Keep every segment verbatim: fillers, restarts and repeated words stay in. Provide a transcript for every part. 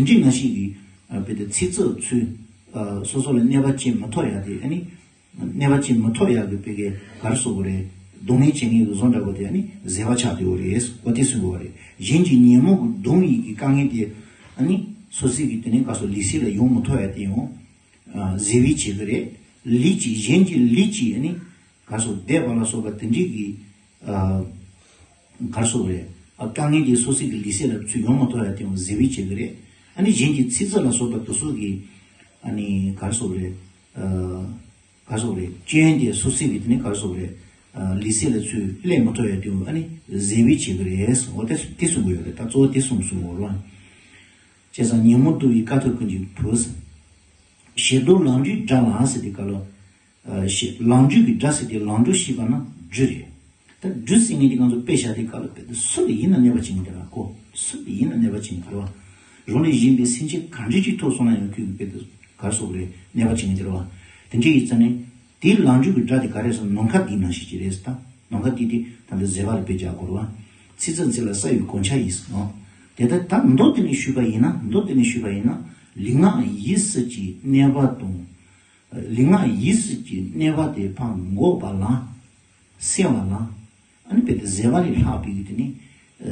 དེ་འདྲའི་ང་ཞིག་གིས་ཨ་དཔེ་དེ་ཚིག་རྩུབ་ཚུལ་ཨ་སོ་སོ་ལ་གནོད་པ་བྱེད་མི་ཐུབ་ཡ་དེ་ཨ་ནི། གནོད་པ་བྱེད་མི་ཐུབ་ཡག་གི་དཔེ་གའི་ག་རེ་ཟེར་དགོས་རེད། གདོང་ལེན་བྱེད་མཁན་གྱི་བཟོ་འདྲ་པོ་དེ་ཨ་ནི་བཟོད་པ་ཆགས་བསྡད་ཡོད་རེད། འོ་དེ་གསུང་དགོས་པ་རེད། གཞན་གྱི་ཉོན་མོངས་ཀྱི་གདུང་ཡིད་ཀྱི་དཀའ་ངལ་དེ་ཨ་ནི་སོ་སོ་གི་དེ་ནས་ག་སོ་ལུས་སེམས་ལ་ཡོང་མི་ཐུབ་ཡག་དེ་ཡང་ཨ་བཟོད་པས་བྱེད་ཀྱི་རེད། ལུས་ཀྱི་གཞན་གྱི་ལུས་ཀྱི་ཨ་ནི་ག་སོ་བཟླས་པ་ལ་སོགས་པ་དེ་འདྲའི་གི་ཨ་ག་རེ་ཟེར་དགོས་རེད། ཨ་དཀའ་ངལ་དེ་སོ་སོ་གི་ལུས་སེམས་ལ་ཚུར་ཡོང་མི་ཐུབ་ཡག་དེ་ཡང་བཟོད་པས་བྱེད་ཀྱི་རེད། ཨ་ནི་གཞན་གྱི་ཚིག་རྩུབ་ལ་སོགས་པ་དེ་ཚོ་གི་ཨ་ནི་ག་རེ་ཟེར་དགོས་རེད། ཨ། ག་རེ་ཟེར་དགོས་རེད། སྐྱོན་དེ་སོ་སོ་གི་དེ་ནི་ག་རེ་ཟེར་དགོས་རེད། ཨ་ལུས་སེམས་ལ་ཚུར་སླེབས་མ་ཐུབ་ཡག་དེ་ཨ་ནི་བཟོད་པས་བྱེད་ཀྱི་རེད། འོ་དེ་དེ་གསུང་གི་ཡོད་རེད། ད་གཙོ་བོ་དེ་གསུང་གསུང་གི་ཡོད་རེད་བ། བྱས་ཙང་ཉོན་མོངས་གདུང་བའི་དཀའ་ཐུབ་ཀུན་གྱི་བུ། ཞེ་སྡང་ལང་ཚོའི་དགྲ་ལ་ཟེར་དེ་ག་ལ། ཨ་ཞེ་ལང་ཚོའི་གི་དགྲ་ཟེར་དེ་ལང་ཚོ་ཞེས་པ་ན་སྦྲུལ་རེད། ད་སྦྲུལ་ཟེར་མཁན་དེ་ང་ཚོ་དཔེ་བཞག་དེ་ག་ལ་དཔེ་དེ་སུ་ལ་ཡིན་ན་གནོད་པ་བྱེད་མཁན་དེ་ལ་གོ། སུ་ལ་ཡིན་ན་གནོད་པ་བྱེད་མཁན་དེ་ལ་བ། རང་ལས་གཞན་པའི་སེམས་ཅན་ག་འདྲ་ཅིག་ཐུག་སོང་ན་ཡང་ཁོས་དཔེ་དེ་ག་རེ་ཟེར་དགོས་རེད། གནོད་པ་བྱེད་མཁན་དེ་ལ་བ། དེ་འདྲ་ཡིན་ཙང་ནས་དེའི་ལང་ཚོའི་གི་དགྲ་དེ་ག་རེ་ཟེར། ནམ་མཁའ་འདིའི་ནང་བཞིན་ཅིག་རེད་ཟེར། ད་ནམ་མཁའ་འདི་དེ་ད་ལྟ་བཟོད་པ་ལ་དཔེ་བཞག་དགོས་རེད་བ། ཚིག་རྩུབ་ཚིག་ལ་ས་ཡི་གོ་ཆ་ཡིན་ཟེར་ནོ། དེ་ལྟར་ད་མདོ་དེ་ནས་ཞུས་པ་ཡིན་ན། མདོ་དེ་ནས་ཞུས་པ་ཡིན་ན་ལུས་ངག་ཡིད་གསུམ་གྱི་གནོད་པ་དང་། ལུས་ངག་ཡིད་གསུམ་གྱི་གནོད་པ་དེ་ཕར་འགོག་པ་ལ། སེལ་བ་ལ། ཨ་ནི་དཔེ་དེ་བཟོད་པ་ལས་ལྷག་པའི་དེ་ནི། ཨ་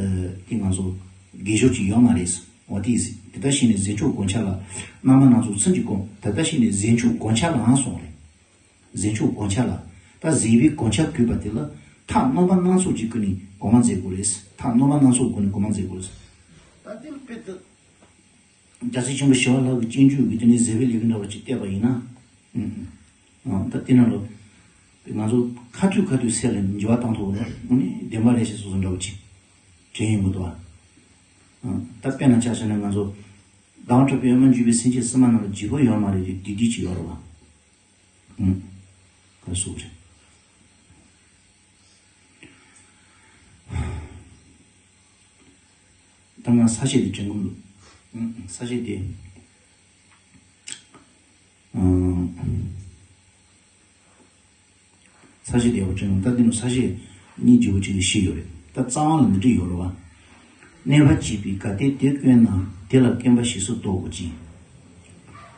དེ་ང་ཚོ་དགེ་སྦྱོར་ཅིག་ཡོད་མ་རེད། འོ་དེ་དེ་ལྟར་ཤེས་ནས་བཟོད་མཆོག་གོ་ཆ་ལ། རྣམ་པ་སྣ་ཚོགས་ཚུལ་གྱིས་བསྒོམ། དེ་ལྟར་ཤེས་ནས་བཟོད་མཆོག་གོ་ཆ་ལའང་གསུངས་རེད། བཟོད་མཆོག་གོ་ཆ་ལ། ད་བཟོད་པའི་གོ་ཆ་གུས་པ་དེ་ལ་ཐབས་རྣམ་པ་སྣ་ཚོགས་ཀྱིས་ཀུན་ནས་གོ་མ་མཛད་དགོས་རེད། ཐབས་རྣམ་པ་སྣ་ཚོགས་ཀུན་ནས་གོ་མ་མཛད་དགོས་རེད། ད་དེ་ལ་དཔེ་དེ། རྒྱལ་སྲས་ཆེན་པོ་ཞི་བ་ལྷ་གི་སྤྱོད་འཇུག་གི་དེ་ནས་བཟོད་པའི་ལས་ཀྱི་འདྲ་བ་ཅིག་བལྟས་པ་ཡིན་ན། ཨ་ད་དེ་ནང་ལོ། ང་ཚོ་ཁ་ཐུག་ཁ་ཐུག་སེལ་ལ་འགྱུར་བ་བཏང་ཐུབ་ལ་ཨ་ནི་བདེན་པ་རེད་ཞེས་སོ་སོ་འདྲ་བོ་ཅིག་དྲན་ཡོང་གི་འདུག་ཨ། ད་དཔེར་ན་ཆ་བཞག་ན་ང་ཚོ་ཟླ་བ་གྲགས་པའི་ཨ་མ་འཇུས་པའི་སེམས་ཅན་སྲིད་མ་ནང་ལ་བརྗེ་པོ་ཡོད་མ་རེད་ཅེས་བདུད་སྡིག་ཅིག་ཡོད་རེད་བ། ཨུམ། ག་སུ་རེད། ད་ང་ས་བཤད་དེ་དྲན་གི་མི་འདུག་ཨུམ། ས་བཤད་དེ། ཨུམ། ས་བཤད་དེ་ཡག་པོ་དྲན་གི་མི་འདུག་ད་དེ་ནི་ས་བཤད་སྙིང་རྗེ་པོ་ཅིག་གི་བཤད་ཡོད་རེད། ད་རྩ་བ་ལ་འདི་འདྲ་ཡོད་རེད་བ། གནོད་པ་བྱེད་པའི་གལ་ཏེ་དེ་དཀོན་ན། དེ་ལ་དཀོན་པ་ཞེས་སུ་བཟློག་གོ་ཅི།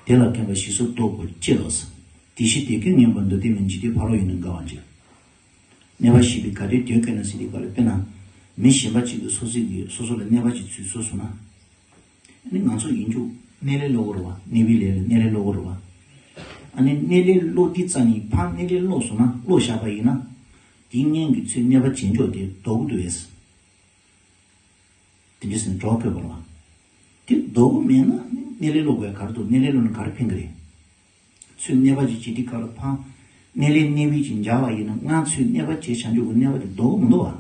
དེ་ལ་དཀོན་པ་ཞེས་སུ་བཟློག་གོ་ཅི་ལགས་སོ། དེ་ཕྱིར་དེ་ཀུན་ངན་པར་འདུ་སྟེ་མིན། འཇིག་རྟེན་ཕ་རོལ་ཡུལ་ནི་དགའ་བར་འགྱུར། གནོད་པ་བྱེད་པའི་གལ་ཏེ་དེ་དཀོན་ན་ཟེར་དེ་ག་ལ། དཔེར་ན་མི་གཞན་པ་གཅིག་གིས་སོ་སོ་གི་སོ་སོ་ལ་གནོད་པ་ཅིག་བྱས་སོང་ན། ཨ་ནི་ང་ཚོ་ཡིན་རྒྱུ་གནོད་ལན་སློག་གི་རེད་བ། གནོད་པའི་ལན་ལ་གནོད་ལན་སློག་གི་རེད་བ། ཨ་ནི་གནོད་ལན་སློག་དུས་ཙམ་ནས་ཕར་གནོད་ལན་སློག་སོང་ན། སློག་བཞག་པ་ཡིན་ན། དེའི་སྔོན་གྱི་ཚུར་གནོད་པ་བྱེད་ཕྱོགས་དེ་ལྡོག་གི་འདུག་གས། དེ་འདྲ་ཟེར་ནས་གྲོགས་ཕེབས་པ་རེད་བ། དེ་ལྡོག་གི་མེད་ན་གནོད་ལན་སློག་དགོས་ག་རེ་འདུག་གནོད་ལན་སློག་ན་ག་རེ་ཕན་གི་རེད། ཚུར་གནོད་པ་ཅིག་བྱེད་དུས་སྐབས་ལ་ཕར་གནོད་ལན་གནོད་པའི་ཅིག་འཇགས་པ་ཡིན་ན། སྔར་ཚུར་གནོད་པ་བྱས་བྱང་ཆུབ་ཀྱི་གནོད་པ་དེ་ལྡོག་གི་མི་འདུག་བ།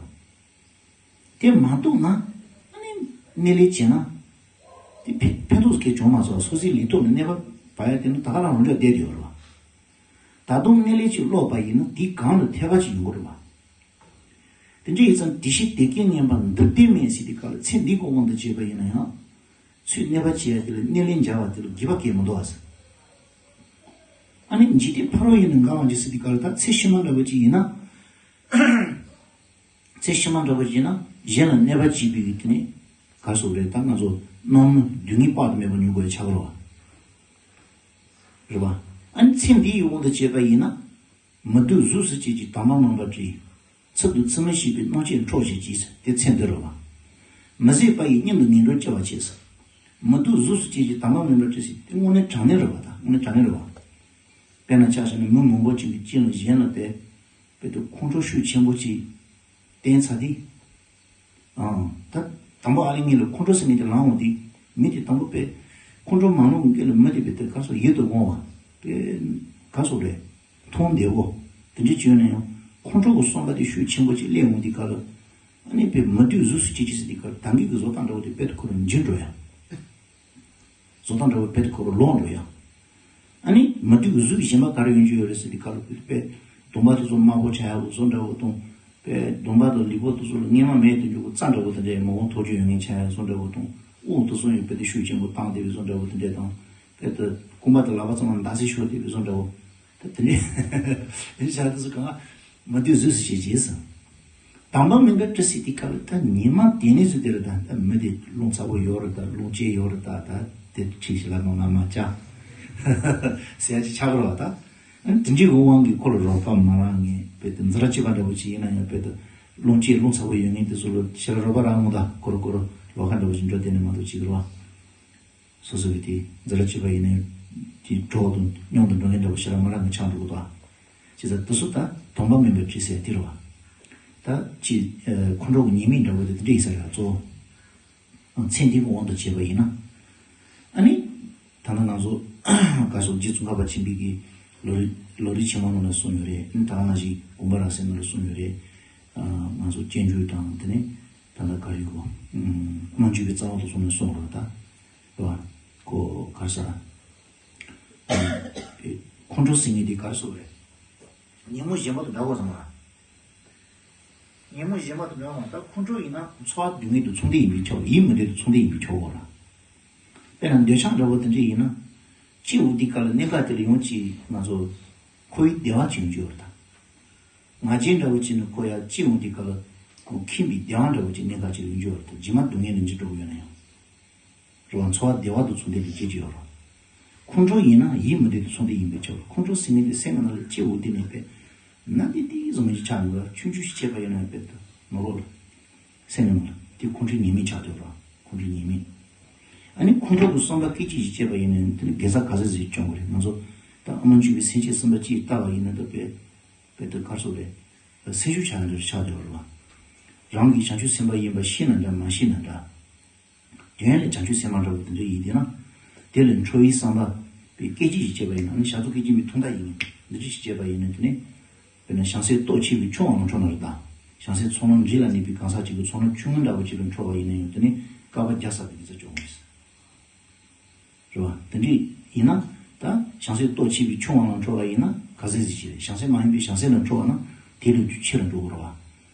དེ་མ་ལྡོག་ན་ཨ་ནི་གནོད་ལན་བྱས་ན་དེ་ཕན་ཕན་ཐོགས་གལ་བྱུང་མ་སོང་། སོ་སོའི་ལུས་ཐོག་ལ་གནོད་པ་བབས་ཡ་དེ་ནི་ད་ག་རང་རང་འཇགས་བསྡད་ཡོད་རེད་བ། ད་དུང་གནོད་ལན་ཅིག་སློག་པ་ཡིན་ན་དེའི་སྒང་ལ་ཐེབས་པ་ཅིག་ཡོང་གི་རེད་བ། དེ་འདྲ་ཡིན་ཙང་དེ་ཕྱིར་དེ་ཀུན་ངན་པར་འདུ་སྟེ་མིན་ཟེར་དུས་སྐབས་ལ་ཚེ་འདིའི་ཀུན་དབང་དུ་བྱས་པ་ཡིན་ན་ཡང་། ཚུར་གནོད་པ་བྱས་ཡ་དེ་ལ་གནོད་ལན་འཇལ་བ་དེ་ལ་དགེ་བ་གང་ཡང་མི་འདུག་བ་ཟེར། ཨ་ནི་འཇིག་རྟེན་ཕ་རོལ་ཡུལ་ནི་དགའ་བར་འགྱུར་ཟེར་དུས་སྐབས་ལ། ད་ཚེ་ཕྱི་མ་འདྲ་བོ་ཅིག་ཡིན་ན། ཚེ་ཕྱི་མ་འདྲ་བོ་ཅིག་ཡིན་ན་གཞན་ལ་གནོད་པ་བྱེད་པའི་དེ་ནི་ག་རེ་ཟེར་དགོས་རེད། ད་ང་ཚོ་རྣམ་སྨིན་སྡུག་བསྔལ་དཔག་ཏུ་མེད་པ་མྱོང་དགོས་ཡ་ཆགས་ཀྱི་རེད་བ། རེད་བ། ཨ་ནི་ཚེ་འདིའི་དབང་དུ་བྱས་པ་ཡིན་ན། མི་སྡུག་གཟུགས་སུ་བྱེད་ཅིང་དང་པ་མུན་པར་བྲི། ཚུལ་དང་ཚུལ་མིན་ཤེས་པས་སྣང་མཆེད་འཕྲོག་བྱེད་ཅིང་། དེ་ཚེ་འདི་རུ་བ། མི་བཟོད་པ་ཡིས་སྙིང་དུ་ངན་འགྲོར་སྐྱེ་བར་བྱེད་ཟེར། མི་སྡུག་གཟུགས་སུ་བྱེད་ཅིང་དང་པ་མུན་པར་བྲི་ཟེར། དེ་དངོས་གནས་དྲང་གནས་རེད་བ། ད་དངོས་གནས་དྲང་གནས་རེད་བ། དཔེར་ན་ཆ་བཞག་ན་མི་མང་པོ་ཅིག་གི་རྐྱེན་ལ་གཞན་ལ་དེ་དཔེ་དེ་ཁོང་ཁྲོ་ཤུགས་ཆེན་པོ་ཅིག་བསྟན་ཚར་དུས། ཨང་། ད་དང་པོ་ཨ་ལི་ངེད་ལ་ཁོང་ཁྲོ་ཟེར་མི་དེ་ལངས་འོང་དུས། མི་དེ་དང་པོ་དཔེ་ཁོང་ཁྲོ་མ་ལངས་གོང་ལ་མི་དེ་དཔེ་དེ་ག་རེ་ཟེར་ཡིད་དུ་འོང་བ། དཔེ་ག་རེ་ཟེར་དགོས་རེད། མཐོང་བདེ་བོ། དེ་འདྲ་བྱུང་ན་ཡང་ཁོང་ཁྲོ་གི་བསམ་པ་དེ་ཤུགས་ཆེན་པོ་ཅིག་སླེབས་འོང་དུས་སྐབས་ལ། ཨ་ནི་དཔེ་མི་སྡུག་གཟུགས་སུ་བྱེད་ཅིང་ཟེར་དུས་སྐབས་ལ་ད་གིན་གྱི་བཟོ་སྟངས་འདྲ་བོ་དེ་དཔེ་དེ་ཁོ་རང་འགྱུར་འགྲོ་ཡ། བཟོ་སྟངས་འདྲ་བོ་དཔེ་དེ་ཁོ་རང་ལོག་འགྲོ་ཡ། ཨ་ནི་མི་སྡུག་གཟུགས་གཞན་པ་ག་རེ་ཡོང་རྒྱུ་ཡོད་རེད་ཟེར་དུས་སྐབས་ལ་དཔེ་གདོང་པ་དེ་ཚོ་དམར་པོ་ཆགས་ཡ་བཟོ་འདྲ་བོ་དང་། དཔེ་གདོང་པ་དང་ལུས་པོ་དེ་ཚོ་ལ་སྔོན་མ་མེད་དུ་འགྱུར་གྱི་རྩ་འདྲ་བོ་དེ་འདྲའི་མི་འོང་ཐོག་ཅིག་ཡོད་མཁན་ཆགས་ཡ་བཟོ་འདྲ་བོ་དང་། དབུགས་དེ་ཚོ་ཡང་དཔེ་དེ་ཤུགས་ཆེན་པོ་བཏང་བསྡད་པའི་བཟོ་འདྲ་བོ་དེ་འདྲ་དང་། དཔེ་དེ་རྐང་པ་དང་ལག་པ་ཚང་མ་འདར་སིག་ཤོར་བསྡད་པའི་བཟོ་འདྲ་བོ། ད་དེ་ནས་ཡིན་ཤག་དེ་ཚོ་གང་མི་སྡུག་གཟུགས་སུ་བྱེད་ཅེས་སམ། དང་པ་མུན་པར་བྲི་ཟེར་དུས་སྐབས་ལ་ད་ཉི་མ་དེ་ནས་བཟོས་དེ་རེད། ད་ད་མི་དེ་རླུང་ཚ་པོ་ཡོད་རེད། ད་རླུང་ལྕི་ཡོད་རེད། ད་ད་ ཁྲིད་ཞིག་ལ་ནང་ལ་མ་བཅག་ཟེར་ཡ་ཅིག་ཆགས་ཀྱི་རེད་བ། ད་དེ་འདྲའི་གི་དབང་གིས་ཁོ་ལ་རོགས་པ་མ་རག་ངེས་དཔེ་དེ་འཛིན་གྲྭ་གཅིག་པ་འདྲ་བོ་ཅིག་ཡིན་ན་ཡང་དཔེ་དེ་རླུང་ཆེ་རླུང་ཚ་བོ་ཡོད་ངེས་དེ་ཚོ་ལ་ཞེ་དྲག་རོགས་པ་རག་མོ། ད་ཁོ་ར་ཁོ་ར་ལོགས་ཀ་འདྲ་བོ་ཅིག་འགྲོ་དེ་ནས་མ་གཏོགས་ཅིག་རེད་བ། སོ་སོ་གི་དེ་འཛིན་གྲྭ་གཅིག་པ་ཡིན་ན་ཡང་དེ་གྲོགས་དང་མཉམ་དུ་འགྲོ་མཁན་འདྲ་བོ་ཞེ་དྲག་མ་རག་ངེས་ཆགས་འགྲོ་གི་འདུག་བ། བྱས་ཙང་དེ་ཚོ་ད་སྡོམ་པ་མིན་པར་བྲིས་ཟེར་དེ་རེད་བ། ད་ཅི་ཁོང་ཁྲོ་གི་ཉེས་དམིགས་འདྲ་བོ་དེ་དེ་འདྲ་ཡིན་ས་རེད་གཙོ་བོ། ཚེ་འདི་གི་དབང་དུ་བྱས་པ་ཡིན་ན། ཨ་ནི། ད་ལྟ་ང་ཚོ་ག་སོགས་རྗེ་ཙོང་ཁ་པ་ཆེན་པོའི་གི་ལོ་རིམ་ལོ་རིམ་ཆེན་མོ་ནང་ལ་གསུངས་ཡོད་རེད། ཨ་ནི་ད་ག་ནང་བཞིན་དགོངས་པ་རབ་གསལ་ནང་ལ་གསུངས་ཡོད་རེད། ང་ཚོ་སྤྱོད་འཇུག་དང་དེ་ནས་ད་ལྟ་ག་རེ་གོ། དབང་ཕྱུག་པའི་རྩ་བ་དང་གསུངས་ནས་གསུངས་རེད་ད། རེད་བ། གོ་ག་རེ་ཟེར། ཁོང་ཁྲོ་ཟེར་མཁན་དེ་ག་རེ་ཟེར་བ་རེད། ཉོན་མོངས་གཞན་པ་དང་འདྲ་བ་ཙམ་མ་རེད། ཉོན་མོངས་གཞན་པ་དང་འདྲ་བ་མ་རེད། ད་ཁོང་ཁྲོ་ཡིན་ན་ཚོར་བ་སྡུག་བསྔལ་དང་མཚུངས་ལྡན་ཡིན་པས་ཁྱབ། ཡིད་མི་བདེ་དང་མཚུངས་ལྡན་ཡིན་པས་ཁྱབ་པ་རེད། དཔེར་ན་འདོད་ཆགས་འདྲ་བོ་དེ་འདྲ་ཡིན་ན། སྐྱེ་བོ་འདི་ག་ལ་གནས་སྐབས་དེ་ལ་ཡང་ཅིག་ང་ཚོ་ཁོ་བོའི་བདེ་བ་ཅིག་ཡོང་རྒྱུ་ཡོད་རེད་ད། ང་རྒྱལ་འདྲ་བོ་ཅིག་ནི་ཁོ་ཡ་སྐྱེ་བོ་འདི་ག་ལ་ཁོ་ཁེངས་པའི་བདེ་བ་འདྲ་བོ་ཅིག་གནས་སྐབས་ཅིག་ལ་ཡོང་རྒྱུ་ཡོད་རེད་ད། རྗེས་མ་སྡུག་བསྔལ་ལ་འགྱུར་འགྲོ་གི་ཡོད་ན་ཡང་། རེད་བ། ཚོར་བ་བདེ་བ་དང་མཚུངས་ལྡན་དུ་སྐྱེ་རྒྱུ་ཡོད་རེད། ཁོང་ཁྲོ་ཡིན་ན་ཡིད་མི་བདེ་དང་མཚུངས་ལྡན་ཡིན་པས་ཁྱབ་པ་རེད། ཁོང་ཁྲོ་ཟེར་མཁན་དེ་སེམས་ཀྱི་ནང་ལ་སྐྱེ་བོ་འདི་ནས་དཔེ་ན་འདི་འདི་བཟོ་མི་ཅིག་ཆགས་ཡོང་ར། ཆུང་ཆུང་ཞིག་བྱས་པ་ཡིན་ན་དཔེ་ད་ནོར་ལོག་ལ། སེམས་ཀྱི་ནང་ལ་དེ་ཁོང་ཁྲོའི་ཉེས་དམིགས་ཆགས་འདུག་ར། ཁོང་ཁྲོའི་ཉེས་དམིགས། ཨ་ནི་ཁོང་ཁྲོ་གི་བསམ་པ་སྐད་ཅིག་ཞིག་སྐྱེས་པ་ཡིན་ན་དེ་ནི་དགེ་རྩ་ག་ཚོད་ཟིག་སྐྱོང་དགོས་རེད། ང་ཚོ་ད་ཨ་མ་མཆོག་གི་སེམས་བསྐྱེད་གསུམ་པ་གཅིག་བལྟ་བ་ཡིན་ན་ད་དཔེ་དཔེ་ད་གར་སོགས་རེད། སེམས་ཤུགས་ཆག་ཡང་ཆག་འདུག་ར་བ། རང་གི་བྱང་ཆུབ་སེམས་དཔའ་ཡིན་པ་ཤེས་ན་འདྲ་མ་ཤེས་ན་འདྲ། དོན་ལ་བྱང་ཆུབ་སེམས་དཔའ་འདྲ་བོ་དེ་འདྲ་ཡིན་དེ་ན། དེ་ལ་ཁྲོ་བའི་བསམ་པ་པའི་སྐད་ཅིག་ཞིག་སྐྱེས་པ་ཡིན་ན་ནི་ཞག་ཚོ་སྐད་ཅིག་མའི་ཐུང་མཐའ་ཡིན། འདི་འདྲ་ཞིག་སྐྱེས་པ་ཡིན་ན་དེ་ནི། དཔེར་ན་བྱང་སེམས་སྟོབས་ཆེ་བའི་ཆུ་བ་ལ་ཁྲོ་ན་རེད་ད། བྱང་སེམས་ཚོགས་ལམ་རི་ལ་གནས་པའི་གང་ཟག་ཅིག་གིས་ཚོགས་ལམ་ཆུང་ངུ་འདྲ་བོ་ཅིག་ལ་ཁྲོ་བ་ཡིན་ན་ཡང་དེ་ནི་བསྐལ་པ་བརྒྱ་བསགས་པའི་དགེ་རྩ་སྐྱོང་བ་ཡིན། རེད་བ། དེ་འདྲ་ཡིན་ན་ད་བྱང་སེམས་སྟོབས་ཆེ་བའི་ཆུ་བ་ལ་ཁྲོ་བ་ཡིན་ན་ག་ཚད་ཟིག་ཅིག་རེད། བྱང་སེམས་མ་ཡིན་པའི་བྱང་སེམས་ལ་ཁྲོ་བ་ན་དེ་ལས་ཀྱང་ཆེ་རུ་འགྲོ་གི་རེད་བ།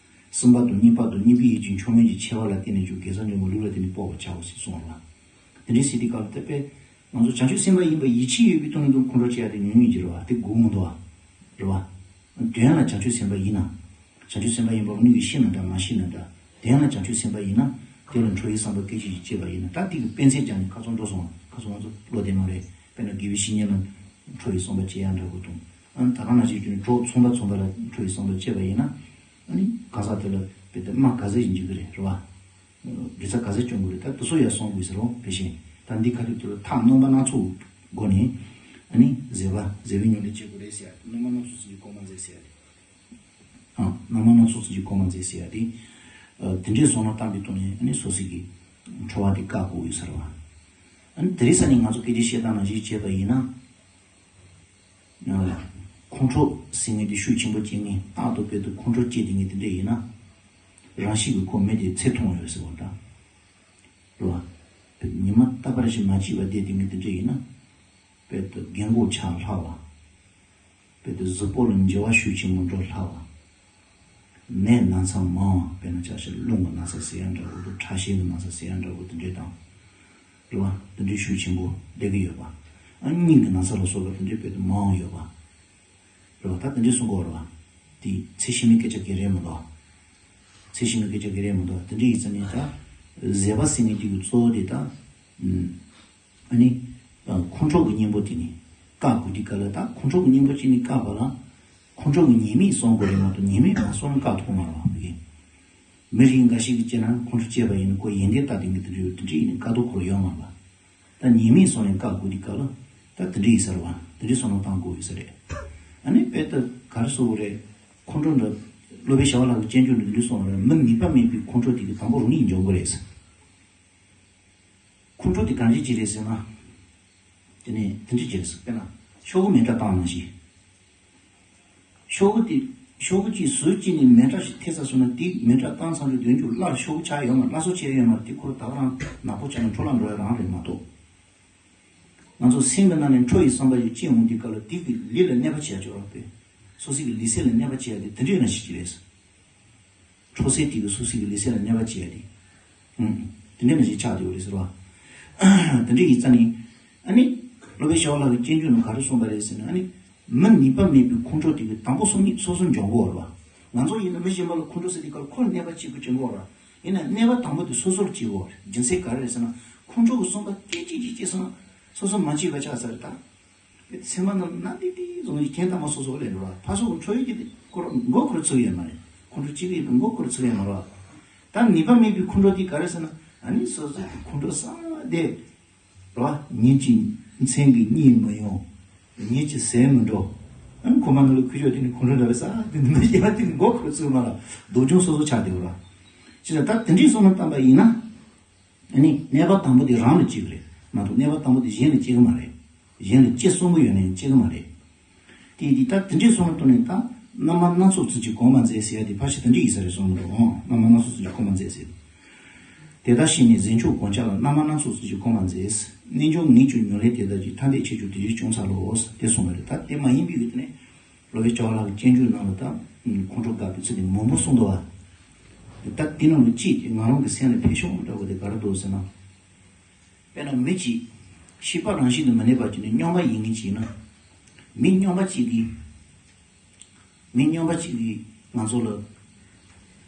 སེམས་པ་དང་གཉིས་པ་དང་གཉིས་པའི་ཡིད་ཀྱི་མཆོག་དམན་གྱི་ཆེ་བ་ལ་བརྟེན་ནས་ཀྱང་དགེ་རྩ་འཇོམས་པའི་ལུགས་ལ་བརྟེན་ནས་དཔོག་པར་བྱའོ་ཞེས་གསུངས་པ་རེད་བ། དེ་འདྲའི་སྲིད་དེ་སྐབས་དེ་དཔེ་ང་ཚོ་བྱང་ཆུབ་སེམས་དཔའ་ཡིན་པ་ཡིད་ཆེས་ཡོད་པའི་སྟེང་ནས་ཀྱང་ཁོང་ཁྲོ་སྐྱེ་ཡ་དེ་ཉུང་ཉུང་ཅིག་རེད་བ། དེ་དགོས་མི་འདུག་བ། རེད་བ། དོན་ལ་བྱང་ཆུབ་སེམས་དཔའ་ཡིན་ན། བྱང་ཆུབ་སེམས་དཔའ་ཡིན་པ་དངོས་ཀྱི་ཤེས་ན་འདྲ་མ་ཤེས་ན་འདྲ། དོན་ལ་བྱང་ཆུབ་སེམས་དཔའ་ཡིན་ན། དེ་ལ་ཁྲོ་བའི་བསམ་པ་སྐད་ཅིག་ཞིག་སྐྱེས་པ་ཡིན་ན་ད་དེ་གི་དཔེ་མཚོན་ཀྱང་ནི་ཁ་ཚོན་འགྲོ་སོང་བ། ཁ་ཚོན་ང་ཚོ་བློ་བདེ་མ་རེད། དཔེར་ན་དགེ་བའི་བཤེས་གཉེན་ལ་ཁྲོ་བའི་བསམ་པ་སྐྱེ་ཡ་འདྲ་བོ་དང་། ཨ་ནི་ད་ག་ནང་བཞིན་གྱི་གྲོགས་ཚོང་པ་ཚོང་པ་ལ་ཁྲོ་བའི་བསམ་པ་སྐྱེས་པ་ཡིན་ན། ཨ་ནི་གང་ཟག་དེ་ལ་དཔེ་དེ་རྨ་ག་ཚད་ཞིག་འཇུག་གི་རེད། རེད་བ། དགེ་རྩ་ག་ཚད་སྐྱོང་དགོས་རེད། ད་དེ་ཚོ་ཡར་སོང་དགོས་ཟེར་རོ་ཕལ་ཆེར། ད་འདི་ཁ་ཐུག་དེ་ལ་ཐབས་རྣམ་པ་སྣ་ཚོགས་སྒོ་ནས། ཨ་ནི་བཟོད་པ་བཟོད་པའི་ཉམས་ལེན་བྱེད་དགོས་རེད་ཟེར་ཡ་རྣམ་པ་སྣ་ཚོགས་ཀྱི་སྐོར་མ་མཛད་ཟེར་ཡ་དེ། ཨ། རྣམ་པ་སྣ་ཚོགས་ཀྱི་སྐོར་མ་མཛད་ཟེར་ཡ་དེ། ཨ། དེ་འདྲའི་བསམ་བློ་བཏང་པའི་ཐོག་ནས་ཨ་ནི་སོ་སོ་གི་ཁྲོ་བ་དེ་བཀག་དགོས་ཡོད་ས་རེད་བ། ཨ་ནི་དེ་རིང་སང་ཉིན་ང་ཚོ་སྐད་ཆ་བཤད་སྟངས་ནང་བཞིན་བྱས་པ་ཡིན་ན། ཁོང་ཁྲོ་ཟེར་མཁན་དེ་ཤུགས་ཆེན་པོ་སྐྱེ་མཁན། རྟག་ཏུ་དཔེ་དེ་ཁོང་ཁྲོ་སྐྱེ་བསྡད་མཁན་དེ་འདྲ་ཡིན་ན། རང་བཞིན་གྱིས་ཁོ་མི་དེ་ཚེ་ཐུང་ཡོད་ཟེར་བ་འདྲ། རེད་བ། ཉི་མ་རྟག་པར་ཞིག་མ་སྐྱིད་པ་བསྡད་དེ་མི་དེ་འདྲ་ཡིན་ན། དཔེ་དེ་རྒན་གོག་ཆགས་སླ་བ། དཔེ་དེ་གཟུགས་པོ་ལ་འགྱུར་བ་ཤུགས་ཆེན་པོ་འགྲོ་སླ་བ། ནད་ན་ཚ་མང་བ། དཔེར་ན་ཆ་བཞག་རླུང་གི་ན་ཚ་ཟེར་ཡ་འདྲ་བོ་དང་། ཁྲག་ཤེད་ཀྱི་ན་ཚ་ཟེར་ཡ་འདྲ་བོ་དེ་འདྲ་དང་། རེད་བ། དེ་འདྲའི་ཤུགས་ཆེན་པོ་སླེབས་ཀྱི་ཡོད་པ། ཨ། སྙིང་གི་ན་ཚ་ལ་སོགས་པ་དེ་འདྲའི་དཔེ་དེ་མང་བ་ཡོད་པ། རེད་བ། ད་དེ་འདྲའི་གསུང་གི་ཡོད་རེད་བ། དེ་ཚད་གཞི་མེད་སྐད་ཆ་ག་རེ་མི་འདུག་ཚད་གཞི་མེད་སྐད་ཆ་ག་རེ་མི་འདུག་དེ་འདྲ་ཡིན་ཙང་ནི་ད་བཟོད་པ་ཟེར་མཁན་དེ་གི་གཙོ་བོ་དེ་ད། ཨ་ནི། ཁོང་ཁྲོ་གི་གཉེན་པོ་དེ་ནི་བཀག་དགོས་དུས་སྐབས་ལ། ད་ཁོང་ཁྲོ་གི་གཉེན་པོ་གཅིག་ནི་བཀག་པ་ལ། ཁོང་ཁྲོ་གི་ཉེས་དམིགས་བསམ་དགོས་རེད་མ་གཏོགས་ཉེས་དམིགས་མ་བསམ་ན་བཀག་ཐུབ་མ་རེད་བ། མི་རིགས་འགའ་ཞིག་གིས་བྱས་ན་ཁོང་ཁྲོ་སྐྱེས་པ་ཡིན་ན་ཁོ་ཡོན་ཏན་ལྟ་དུས་ཀྱི་དེ་འདྲའི་དེ་འདྲའི་ཡིན་ན་བཀག་ཐུབ་ཁོ་རང་ཡོད་མ་རེད་བ། ད་ཉེས་དམིགས་བསམ་ནས་བཀག་དགོས་དུས་སྐབས་ལ། ད་དེ་འདྲ་ཡིན་ས་རེད་བ། དེ་འདྲའི་བསམ་བློ་བཏང་དགོས་ཡོད་ས་རེད། ཨ་ནི་དཔེ་ད་ག་རེ་ཟེར་དགོས་རེད། ཁོང་ཁྲོ་འདྲ། སློབ་དཔོན་ཞི་བ་ལྷ་གི་སྤྱོད་འཇུག་ནང་འདི་འདྲ་གསུངས་པ་རེད། མི་ནུས་པ་མེད་པའི་ཁོང་ཁྲོ་དེ་གི་དང་པོ་རང་ཉིད་འཇོམས་དགོས་རེད། ཁོང་ཁྲོ་དེ་གང་ཅི་ཅི་རེད་ཟེར་ན། དེ་ནས་དེ་འདྲ་ཅི་རེད་ཟེར། དཔེར་ན་ཤོག་གུ་མེ་སྲེག་བཏང་ནང་བཞིན། ཤོག་གུ་དེ། ཤོག་གུ་གཅིག་ཟུར་གཅིག་ནས་མེ་སྲེག་ཞིག་ཐེབས་ཚར་སོང་ན། དེ་མེ་སྲེག་བཏང་ཚར་དུས་དོན་གྱི་སླར་ཤོག་གུ་ཆགས་ཡོད་མ་རེད། སླར་གསོ་བྱས་ཡོད་མ་རེད། དེ་ཁོ་རང་ད་ག་རང་ནག་པོ་ཆགས་ནས་འཕྲོ་བརླག་འགྲོ་ཡ་རང་རེད་མ་གཏོགས། ང་ཚོ་སེམས་ཀྱི་ནང་ནས་ཁྲོ་ཡི་བསམ་པ་ཞིག་སྐྱེ་འོང་དུས་སྐབས་ལ་དེ་གི་ལུས་ལ་གནོད་པ་བྱེད་ཡ་ཅིག་ཡོད་རེད་པས། སོ་སོ་གི་ལུས་སེམས་ལ་གནོད་པ་བྱེད་ཡ་དེ་དེ་འདྲ་ཡིན་ན་ཞིག་ཅིག་རེད། འཕྲོ་སེལ་དེ་གི་སོ་སོ་གི་ལུས་སེམས་ལ་གནོད་པ་བྱེད་ཡ་དེ། ཨུམ། དེ་འདྲ་ནང་བཞིན་ཆགས་བསྡད་ཡོད་རེད་ཟེར་བ། དེ་འདྲ་ཡིན་ཙང་ནི། ཨ་ནི། སློབ་དཔོན་ཞི་བ་ལྷ་གི་སྤྱོད་འཇུག་ནང་ག་རེ་གསུངས་པ་རེད་ཟེར་ན། ཨ་ནི། མི་ནུས་པ་མེད་པའི་ཁོང་ཁྲོ་དེ་གི་དང་པོ་སོ་སོ་འཇོམས་དགོས་རེད་བ། ང་ཚོ་ཡིན་ན་མི་གཞན་པ་ལ་ཁོང་ཁྲོ་ཟེར་དུས་སྐབས་ཁོ་ལ་གནོད་པ་བྱེད་དགོས་ཀྱི་ཡོད་རེད། ཡིན་ན་གནོད་པ་དང་པོ་དེ་སོ་སོར་བྱེད་དགོས་རེད། རྒྱུ་མཚན་ག་རེ་རེད་ཟེར་ན། ཁོང་ཁྲོ་གི་བསམ་པ་སྐད་ཅིག་གཅིག་སྐྱེས་སོང་ན་སོ་སོ་མ་སྐྱིད་པ་ཆགས་ཚར་རེད་ད། ཚེར་མ་རྣམས་ན་ཏིག་ཏིག་བཟུང་ནས་གྱེན་བལྟས་མ་སོ་སོ་ལས་འགྲོ་བ་ཕར་ཚུར་ཁྲོ་ཡོད་ཀྱི་དེ་ཁོ་རང་མགོ་ཁོ་རང་ཚུགས་ཡོད་མ་རེད། ཁོང་ཁྲོ་སྐྱེ་གི་ཡོད་མགོ་ཁོ་རང་ཚུགས་ཡོད་མ་རེད། ད་ནུས་པ་མེད་པའི་ཁོང་ཁྲོ་དེ་ག་རེ་ཟེར་ན་ཨ་ནི་སོ་སོ་ཁོང་ཁྲོ་ས་དེ་རེད་བ། ཉིད་ཀྱི་མཚན་གྱི་གཉིད་མི་ཡོང་། ཉིད་ཀྱི་ཟས་མི་འགྲོ། ཨ་ཁོ་མ་ནུ་ལ་ཁུ་ཆོ་དེ་ནི་ཁོང་ཁྲོ་འདྲ་བའི་ས་དེ་ནི་མི་སྐྱེ་བ་དེ་ནི་མགོ་ཁོ་རང་ཚུགས་མ་རེད། སྡུག་སྦྱོང་སོ་སོ་ཆགས་བསྡད་ཡོད་རེད། ཅི་ཟེར་ད་དེ་འདྲའི་བསམ་བློ་བཏང་པ་ཡིན་ན། ཨ་ནི་གནས་བབ་དང་པོ་དེ་རང་ལ་སྐྱེ་གི་རེད་མ་གཏོགས་གནས་བབ་དང་པོ་དེ་གཞན་ལ་སྐྱེ་གི་མ་རེད། གཞན་ལ་སྐྱེ་གསོན་པོ་ཡོད་ནའི་སྐྱེ་གི་མ་རེད། དེ་དེ་ད་དེ་འདྲའི་བསམ་བློ་བཏང་ནས་ད་རྣམ་པ་སྣ་ཚོགས་ཚུན་གྱི་གོང་མ་མཛད་ཟེར་ཡ་དེ་ཕལ་ཆེར་དེ་འདྲ་ཡིན་ས་རེད་བསམ་གི་འདུག་ཨང་རྣམ་པ་སྣ་ཚོགས་ཚུན་གྱི་གོང་མ་མཛད་ཟེར། དེ་ལྟར་ཤེས་ནས་ཟས་མཆོག་གོ་ཆ་ལ། རྣམ་པ་སྣ་ཚོགས་ཚུན་གྱི་གོང་མ་མཛད། རྣལ་འབྱོར་ངེས་བྱུང་མྱོང་ལས་དེ་ལྟར་གྱིས། ཐ་དད་ཆེ་ཆུང་དེ་བཞིན་ཅུང་ཟད་ལོ། དེ་གསུངས་པ་རེད། ད་དེ་མ་ཡིན་པའི་ཡུལ་དེ་ནས། སློབ་དཔོན་བྱ་བ་ལྷ་གི་སྤྱོད་འཇུག་ནང་ལ་ད་ཁོང་ཁྲོ་དགག་པའི་ཚུལ་དེ་མང་པོ་གསུངས་འདུག་བ། ད་དེ་ནང་ལ་གཅིག་དེ་ང་རང་གི་སེམས་ལ་ཕེབས་ཤོག་འདྲ་བོ་དེ་ག་རེ་འདུག་ཟེར་ན། དཔེར་ན་མི་གཅིག་ཤེས་པ་རང་བཞིན་དུ་མི་གནས་པ་ཅིག་ནི་སྨྱོན་པ་ཡིན་ངེས་ཅིག་ཡིན་ན། མི་སྨྱོན་པ་གཅིག་གིས་མི་སྨྱོན་པ་གཅིག་གིས་ང་ཚོ་ལ་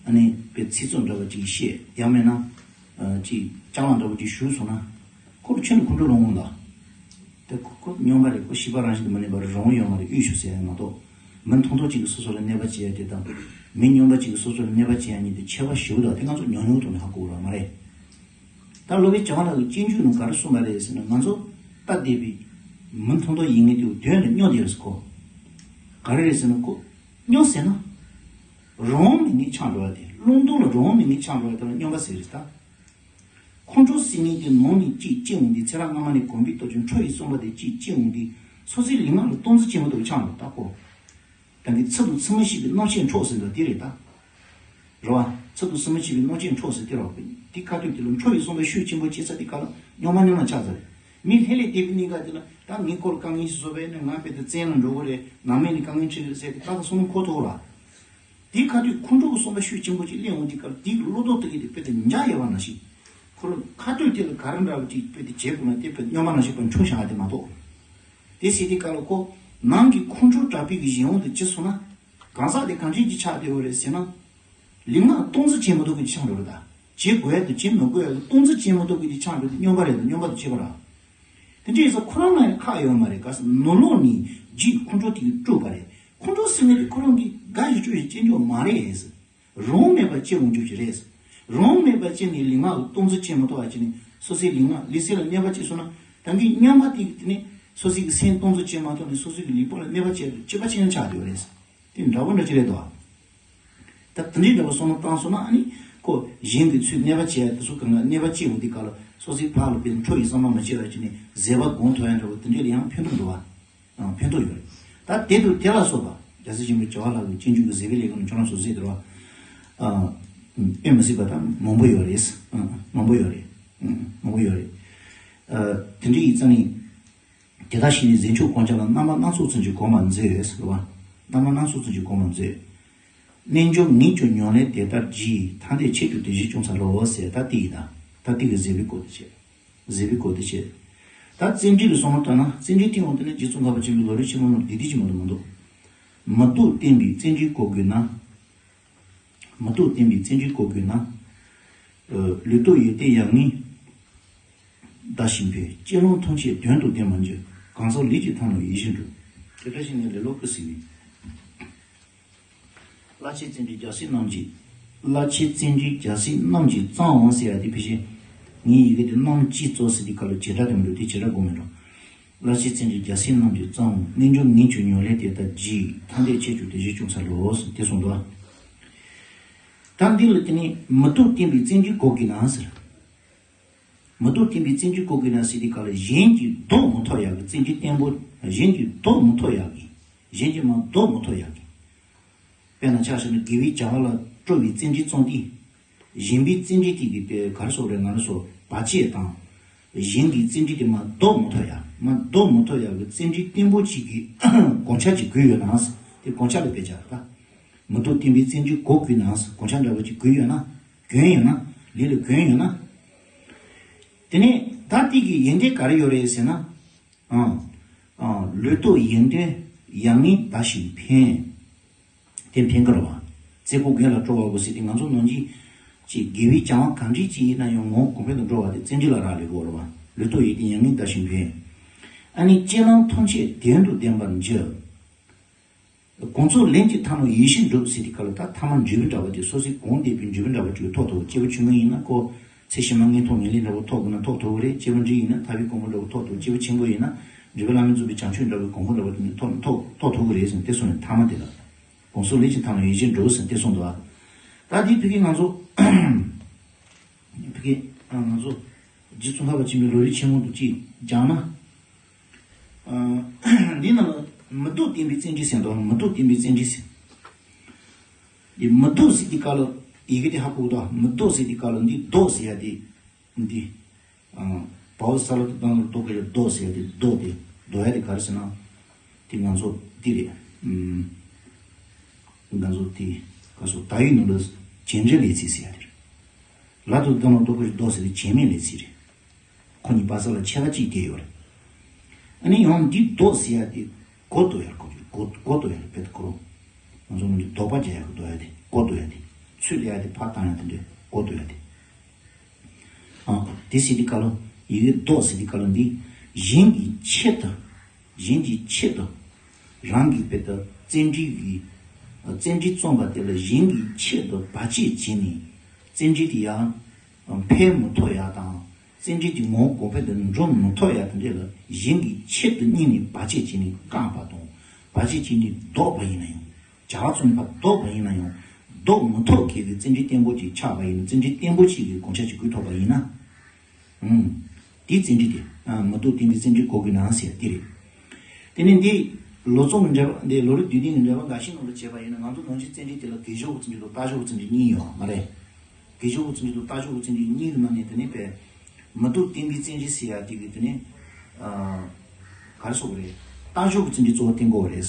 ཨ་ནི་པའི་ཚིག་རྩུབ་འདྲ་བ་ཅིག་བཤད་ཡང་མིན་ན་ཅིག་ཅ་ལག་འདྲ་བོ་ཅིག་གཞུས་སོང་ན་ཁོ་ལ་ཁྱོན་ནས་ཁོང་ཁྲོ་ལངས་འོང་ད། དེ་ཁོ་ཁོ་སྨྱོན་པ་རེད། ཁོ་ཤེས་པ་རང་བཞིན་དུ་མི་གནས་པར་རང་དབང་ཡོད་མ་རེད། གཡོས་ཤོག་ཟེར་ཡ་མ་གཏོགས་མི་མཐོང་ཐོས་གཅིག་གིས་སོ་སོ་ལ་གནོད་པ་བྱེད་ཡ་དེ་དང་མི་སྨྱོན་པ་གཅིག་གིས་སོ་སོ་ལ་གནོད་པ་བྱེད་ཡ་གཉིས་དེ་ཁྱད་པར་ཞེ་པོ་འདུག་དེ་ང་ཚོ་ཉུང་ཉུང་ཐོག་ནས་ཧ་གོ་དགོས་ར་མ་རེད། ད་སློབ་དཔོན་བྱ་བ་ལྷ་གི་སྤྱོད་འཇུག་ནང་ག་རེ་གསུངས་པ་རེད་ཟེར་ན་ང་ཚོ་ལྟ་བསྡད་པའི་མི་མཐོང་ཐོས་ཡིན་ངེས་དེ་དོན་ལ་སྨྱོ་བསྡད་རེད་ཟེར་ཁོ། ག་རེ་རེད་ཟེར་ན་ཁོ་སྨྱོ་ཟེར་ན་རང་དབང་མེད་ངེས་ཆགས་འགྲོ་བ་དེ་བླང་དོར་ལ་རང་དབང་མེད་ངེས་ཆགས་འགྲོ་བ་དེ་ལ་སྨྱོན་པ་ཟེར་རེད་ད། ཁོང་ཁྲོ་སེམས་ངན་དེ་ནང་ནས་གཅིག་སྐྱེ་འོང་དུས་ཚེ་རབས་སྔ་མ་ནས་གོམས་པའི་སྟོབས་ཀྱིས་ཁྲོ་བའི་བསམ་པ་དེ་གཅིག་སྐྱེ་འོང་དུས་སོ་སོའི་ལུས་ངག་ལ་སྟངས་འཛིན་བྱེད་མི་ཐུབ་ཆགས་འགྲོ་ད་ཁོ། ད་གིན་ཚིག་དང་ཚིག་མི་ཤེས་པའི་རྣམ་ཤེས་འཕྲོག་ཟེར་འདུག་དེ་རེད་ད། རེད་བ། ཚིག་དང་ཚིག་མི་ཤེས་པའི་རྣམ་ཤེས་འཕྲོག་ཟེར་དེ་རེད་བ། དེ་ཁ་ཐུག་དེ་ལ་ཁྲོ་བའི་བསམ་པ་ཤུགས་ཆེན་པོ་སྐྱེ་ས་དེ་ག་ལ་སྨྱོན་མ་སྨྱོན་མ་ཆགས་ཚར་རེད། མི་ལྷོད་ལྷོད་བསྡད་པའི་གནས་སྐབས་དེ་ལ་ད་ངའི་སྐོར་དཀའ་ངལ་ཞིག་བཟོ་བས་ནས་ང་དཔེ་དེ་བཙན་ལ་འགྲོ་གི་རེད། ནམ་མེད་ནས་དཀའ་ངལ་འཕྲད་ཀྱི་རེད་ཟེར་དེ་ད་ལྟ་བསམ་བློ་འཁོར་ཐུབ་ར། དེའི་ཁ་ཐུག་ཁོང་ཁྲོ་གི་བསམ་པ་ཤུགས་ཆེན་པོ་ཅིག་སླེབས་འོང་དུས་སྐབས་དེའི་བློ་ལྡོག་ཐུབ་མཁན་དེ་དཔེ་དེ་འཇའ་ཡལ་བ་ནང་བཞིན། ཁོ་རང་ཁ་ཐུག་དེ་ལ་ག་རེ་འདྲ་བ་ཅིག་དཔེ་དེ་བྱེད་དགོས་ན་དེ་དཔེ་སྨྱོན་པ་ནང་བཞིན་པར་འཁྲུངས་བཞག་པ་དེ་མ་གཏོགས། དེ་ཟེར་དུས་སྐབས་ལ་ཁོ་ནང་གི་ཁོང་ཁྲོ་དྲག་པོའི་གི་གཞན་དབང་དུ་བྱས་སོང་ན། གང་ཟག་དེ་གང་འདྲ་ཅིག་ཆགས་བསྡད་ཡོད་རེད་ཟེར་ན། ལུས་ངག་སྟངས་འཛིན་བྱེད་མི་ཐུབ་མཁན་ཅིག་ཆགས་འགྲོ་རེད་ད། བྱེད་དགོས་ཡ་དང་བྱེད་མི་དགོས་ཡ་ལ་སྟངས་འཛིན་བྱེད་མི་ཐུབ་མཁན་ཅིག་ཆགས་འགྲོ་དུས་སྨྱོན་པ་རེད་ད། སྨྱོན་པ་དང་བཅས་པ་ར། དེ་འདྲ་ཡིན་ཙང་ཁོ་རང་ལ་ཡང་ཁག་ཡོད་མ་རེད། ག་ཟེར་ནོར་ལོག་ནི་རྒྱུའི་ཁོང་ཁྲོ་དེ་གིས་སྤྲུགས་པ་རེད། ཁོང་ཁྲོ་ཟེར་མཁན་དེ་ཁོ་རང་གི་དགའ་ཞིང་སྐྱོ་ཞིང་སྐྱེ་འགྱོ་མ་རེད་ཟེར། རང་དབང་མེད་པར་སྐྱེ་འོང་རྒྱུ་ཞིག་རེད་ཟེར། རང་དབང་མེད་པར་སྐྱེས་ནས་ལུས་ངག་གི་སྟངས་འཛིན་བྱེད་མ་ཐུབ་པ་བྱས་ནས་སོ་སོའི་ལུས་ངག་ལུས་སེམས་ལ་གནོད་པ་བྱས་སོང་ན། ད་གིན་སྨྱོན་པ་དེ་གིས་དེ་ནས་སོ་སོའི་གི་སེམས་སྟངས་འཛིན་བྱེད་མ་ཐུབ་ནས་སོ་སོའི་གི་ལུས་པོ་ལ་གནོད་པ་བྱས་ཏེ་སྐྱིད་པ་ཅི་ཡང་ཆགས་བསྡད་པ་རེད་ཟེར། དེ་འདྲ་བོ་འདྲ་ཅིག་རེད་དོ། ད་དེ་འདྲའི་འདྲ་བོ་བསམ་བློ་བཏང་སོང་ན་ཨ་ནི་ཁོ་གཞན་གྱི་ཚུལ་གནོད་པ་བྱེད་ཡ་དེ་ཚོ་གང་ག་གནོད་པ་སྐྱེལ་འོང་དུས་སྐབས་ལ་སོ་སོའི་ཕར་ལ་དཔེ་ཁྲོ་ཡི་བསམ་པ་མ་སྐྱེ་བ་བྱས་ནས་བཟོད་པ་སྒོམ་ཐུབ་ཡ་འདྲ་བོ་དེ་འདྲའི་ལ་ཡང་ཕན་ཐོགས་འདུག་བ། ཨང་ཕན་ཐོགས་ཡོད་རེད། ད་དེ་དང་དེ་ལ་སོགས་པ་རྒྱལ་སྲས་ཆེན་པོའི་བྱ་བ་ལྷ་གི་སྤྱོད་འཇུག་གི་བཟོད་པའི་ལས་ཀ་ནང་ཁྱོད་རང་ཚོ་གཟིགས་དེ་རེད་བ། ཨ་དཔེ་མི་སྲིད་པ་ད་མང་པོ་ཡོད་རེད། ཨ་མང་པོ་ཡོད་རེད། ཨ་མང་པོ་ཡོད་རེད། ཨ་དེ་འདྲའི་ཡིག་རྩ་ནི། དེ་དག་ཞིག་ནི་ཟས་མཆོག་གོ་ཆ་ལ། རྣམ་པ་སྣ་ཚོགས་ཚུན་གྱི་གོང་མ་མཛོད་ཟེར་བ། རྣམ་པ་སྣ་ཚོགས་ཚུན་གྱི་གོང་མ་མཛོད། རྣལ་འབྱོར་ངེས་བྱུང་མྱོང་ལས་དེ་ལྟར་གྱིས། ཐ་དད་ཆེ་ཆུང་དེ་བཞིན་ཅུང་ཟད་ལོ་ཟེར། ད་དེ་ཡིན་ད། ད་དེ་གི་བཟོད་པའི་སྐོར་དེ་བྱས། བཟོད་པའི་སྐོར་དེ་བྱས། ད་བརྩོན་འགྲུས་ལ་བསམ་བློ་བཏང་ན་བརྩོན་འགྲུས་བཏིང་འོང་དེ་ནི་རྗེ་ཙོང་ཁ་པ་ཆེན་པོའི་ལམ་རིམ་ཆེན་མོ་ནང་བདེ་སྡུག་ཅིག་མ་གཏོགས་མི་འདུག་མི་སྡུག་བསྟན་པའི་བརྩོན་འགྲུས་གོ་དགོས་ན། མི་སྡུག་བསྟན་པའི་བརྩོན་འགྲུས་གོ་དགོས་ན། ལུས་སྟོབས་ཡོན་ཏན་ཡར་ངོའི་ཟླ་བཞིན་འཕེལ། སྤྱོད་ལམ་ཐམས་ཅད་དོན་དང་ལྡན་པར་འགྱུར། གང་ཟག་ལུས་ཀྱི་མཐའ་རྣམས་ཡིད་བཞིན་འགྲུབ། དེ་འདྲ་ཞིག་ནས་ལེ་ལོ་ཀུན་གཟིགས་པའི། བླ་ཆེན་བརྩོན་འགྲུས་རྒྱལ་སྲས་རྣམས་ཀྱིས། བླ་ཆེན་བརྩོན་འགྲུས་རྒྱལ་སྲས་རྣམས་ཀྱིས་བརྩམས་འོང་ཟེར་ཡ་དེ་ཕལ་ཆེར་ངའི་ཡི་གེ་དེ་རྣམ་དཔྱོད་གཙོ་ཟེར་དེ་ག་ལ་བྱེད་སྒྲ་དེ་མི་འདུག་དེ་བྱེད་སྒྲ་དགོས་མི་འདུག་བླ་ཆེན་བརྩོན་འགྲུས་རྒྱལ་སྲས་རྣམས་ཀྱིས་བརྩམས་འོང་། རྣལ་འབྱོར་ངེས་བྱུང་མྱོང་ལས་དེ་ལྟར་གྱིས། ཐ་དད་ཆེ་ཆུང་དེ་བཞིན་ཅུང་ཟད་ལོ་ཟེར་དེ་གསུངས་འདུག་ད་འདི་ལ་དེ་ནས་མི་སྡུག་བསྟན་པའི་བརྩོན་འགྲུས་གོ་དགོས་ན་ཟེར། མི་སྡུག་བསྟན་པའི་བརྩོན་འགྲུས་གོ་དགོས་ན་ཟེར་དེ་ག་ལ་གཞན་གྱིས་བཟློག་མི་ཐུབ་ཡག་གི་བརྩོན་འགྲུས་བརྟན་པོ། གཞན་གྱིས་བཟློག་མི་ཐུབ་ཡག་གི། གཞན་གྱིས་མ་བཟློག་མི་ཐུབ་ཡག་གི། དཔེར་ན་ཆ་བཞག་ན་དགེ་བའི་བྱ་བ་ལ་སྤྲོ་བའི་བརྩོན་འགྲུས་བརྩམས་ཏེ། གཞན་པའི་བརྩོན་འགྲུས་དེ་གི་དེ་ག་རེ་ཟེར་དགོས་རེད་ང་རང་ཚོ་བར་ཆད་དང་། གཞན་གྱི་བརྩོན་འགྲུས་དེ་མ་བཟློག་མི་ཐུབ་ཡག་མ་བཟློག་མི་ཐུབ་ཡག་གི་བརྩོན་འགྲུས་བརྟན་པོ་གཅིག་གི་གོ་ཆ་གཅིག་དགོས་ཡོད་ན། དེ་གོ་ཆ་ལ་དཔེ་བྱ་ད། མི་སྡུག་བསྟན་པའི་བརྩོན་འགྲུས་གོ་དགོས་ན། གོ་ཆ་འདྲ་བོ་གཅིག་དགོས་ཡོད་ན། གྱོན་ཡོད་ན། ལུས་ལ་གྱོན་ཡོད་ན། དེ་ནས་ད་དེ་གི་ཡོན་ཏན་ག་རེ་ཡོད་རེད་ཟེར་ན། ཨང་། ཨང་། ལུས་སྟོབས་ཡོན་ཏན་ཡར་ངོའི་ཟླ་བཞིན་འཕེལ། དེ་འཕེལ་གི་རེད་བ། རྩེ་ཕུད་རྒན་ལ་སྤྲོ་བ་དགོས་ཟེར་དེ་ང་ཚོ་ནང་གི་ ཅེས་དགེ་བའི་བྱ་བ་གང་འདྲ་ཅིག་ཡིན་ན་ཡང་ངོ་བོ་གོང་འཕེལ་དུ་འགྲོ་བ་དེ་བརྩོན་འགྲུས་ལ་རག་ལས་དགོས་རེད་བ། ལུས་རྟོགས་ཡོན་ཏན་ཡང་སྙིང་དག་ཞིང་འཕེལ། ཨ་ནི་རྐྱེན་ལམ་ཐམས་ཅད་དོན་དུ་ལྡན་པར་འགྱུར། གང་ཚོགས་ལན་གཅིག་ཐ་མ་ཡིད་བཞིན་འགྲུབ་ཟེར་དེ་ག་ལ་ད་ཐ་མ་འབྲས་བུ་འདྲ་བ་དེ་སོ་སོའི་གོང་དེ་པའི་འབྲས་བུ་འདྲ་བ་ཅིག་ཐོབ་ཐུབ། སྐྱེས་བུ་ཆུང་ངུ་ཡིན་ན་ཁོ་ཚེ་ཕྱི་མ་མངོན་མཐོ་ངེས་ལེགས་འདྲ་བོ་ཐོབ་དགོས་ན་ཐོབ་ཐུབ་ཀྱི་རེད། སྐྱེས་བུ་འབྲིང་ཡིན་ན་ཐར་པའི་གོ་འཕང་འདྲ་བོ་ཐོབ་ཐུབ། སྐྱེས་བུ་ཆེན་པོ་ཡིན་ན་འབྲས་བུ་བླ་མེད་རྫོགས་པའི་བྱང་ཆུབ་འདྲ་བོའི་གོ་འཕང་འདྲ་བོ་དེ་ནི་ཐོབ་ཐོབ་ཐོབ་ཐུབ་ཀྱི་རེད་ཟེར་ནས་དེ་སོང་ནས་ཐ་མ་དེ་ལ། གང་ཚོགས་ལན་གཅིག་ཐ་མ་ཡིད་བཞིན་འགྲུབ་ཟེར་དེ་གསུངས་འདུག་ཨ། ད་འདི་ཕ་གི་ང་ཚོ་ཕ་གི་ང་ཚོ་རྗེ་ཙོང་ཁ་པ་ཆེན་པོའི་ལམ་རིམ་ཆེན་མོ་དུ་ཅིག་སྦྱངས་ན། འདི་ནང་ལ་མི་ལྡོག་བརྟན་པའི་བརྩོན་འགྲུས་ཟེར་འདུག་མི་ལྡོག་བརྟན་པའི་བརྩོན་འགྲུས་ཟེར། འདི་མི་ལྡོག་ཟེར་དེ་ག་ལ་ཡི་གེ་དེ་ཧ་གོ་གི་འདུག་མི་ལྡོག་ཟེར་དེ་ག་ལ་འདི་ལྡོག་ཟེར་ཡ་དེ་འདི། བའོ་ས་ལ་དང་ལ་ལྡོག་གི་རེད། ལྡོག་ཟེར་ཡ་དེ་ལྡོག་དེ་ལྡོག་ཡ་དེ་ག་རེ་ཟེར་ན། དེ་ང་ཚོ་འདི་རེད། ང་ཚོ་དེ་ག་སོ་ད་ཡིག་ནང་ལ་བྱེད་འབྲེལ་ལས་ཚིག་ཟེར་ཡ་དེ་རེད། ལ་དང་ལྡོག་ན་ལྡོག་པའི་ལྡོག་ཟེར་དེ་བྱེད་མེད་ལས་ཚིག་རེད། ཁོ་གཉིས་བར་ས་ལ་ཁྱད་པར་གཅིག་དེ་ཡོད་རེད། ཨ་ནི་ཡང་འདི་ལྡོག་ཟེར་ཡ་དེ་གོ་ལྡོག་ཡ་གོ་རྒྱུ་གོ་གོ་ལྡོག་ཡ་ལ་དཔེ་གོ་རུང་། ང་ཚོ་ནང་གི་ལྡོག་པ་རྒྱག་ཡ་གོ་ལྡོག་ཡ་དེ་གོ་ལྡོག་ཡ་དེ་ཚུར་ལ་ཡ་དེ་ཕར་བཏང་ཡ་དེ་འདྲས་གོ་ལྡོག་ཡ་དེ། ཨ་དེ་ཟེར་དེ་ག་ལ་ཡི་གེ་ལྡོག་ཟེར་དེ་ག་ལ་འདི་གཞན་གྱི་ཆེད་དུ། གཞན་གྱི་ཆེད་དུ། རང་གི་དཔེ་ལྟ་བརྩོན་འགྲུས་ཀྱི། བརྩོན་འགྲུས་རྩོམ་པ་དེ་ལ་གཞན་གྱི་ཆེད་དུ་བར་ཆད་བྱས་ནས། བརྩོན་འགྲུས་དེ་ཡང་འཕེལ་མི་ཐུབ་ཡ་དང་། བརྩོན་འགྲུས་དེ་ངོ་བོ་གོང་འཕེལ་དུ་འགྲོ་མི་ཐུབ་ཡ་དེ་འདྲ་ལ་གཞན་གྱི་ཆེད་དུ་གཉེར་ནས་བར་ཆད་བྱས་ནས་བཀག་པ་དང་། བར་ཆད་བྱས་ནས་ལྡོག་པ་ཡིན་ན་ཡང་། བྱ་བ་རྩོམ་པ་ལྡོག་པ་ཡིན་ན་ཡང་། ལྡོག་མི་ཐུབ་མཁན་གྱི་བརྩོན་འགྲུས་བརྟན་པོ་ཅིག་ཆགས་པ་ཡིན་ན། བརྩོན་འགྲུས་བརྟན་པོ་ཅིག་གི་གོ་ཆ་ཅིག་བགོས་ཐུབ་པ་ཡིན་ན། ཨུམ། དེའི་བརྩོན་འགྲུས་དེ། ཨ་མི་ལྡོག་བརྟན་པའི་བརྩོན་འགྲུས་གོ་དགོས་ན་ཟེར་དེ་རེད། དེ་ནས་འདི་ལོ་ཙཱ་གི་འགྲེལ་པ་འདི་ལམ་རིམ་བསྡུས་དོན་གྱི་འགྲེལ་པ་འགའ་ཤས་ནང་ལ་བྱས་པ་ཡིན་ན་ང་ཚོ་ནང་ཆོས་བརྩོན་འགྲུས་དེ་ལ་གུས་སྦྱོར་གྱི་བརྩོན་འགྲུས་དང་རྟག་སྦྱོར་གྱི་བརྩོན་འགྲུས་གཉིས་ཡོད་མ་རེད། གུས་སྦྱོར་གྱི་བརྩོན་འགྲུས་དང་རྟག་སྦྱོར་གྱི་བརྩོན་འགྲུས་གཉིས་ཀྱི་ནང་ནས་དེ་ནས་པས། མི་ལྡོག་བརྟན་པའི་བརྩོན་འགྲུས་ཟེར་ཡ་དེ་གི་དེ་ནས། ཨ། ག་རེ་ཟེར་དགོས་རེད། རྟག་སྦྱོར་གྱི་བརྩོན་འགྲུས་གཙོ་བོ་བསྟེན་དགོས་རེད།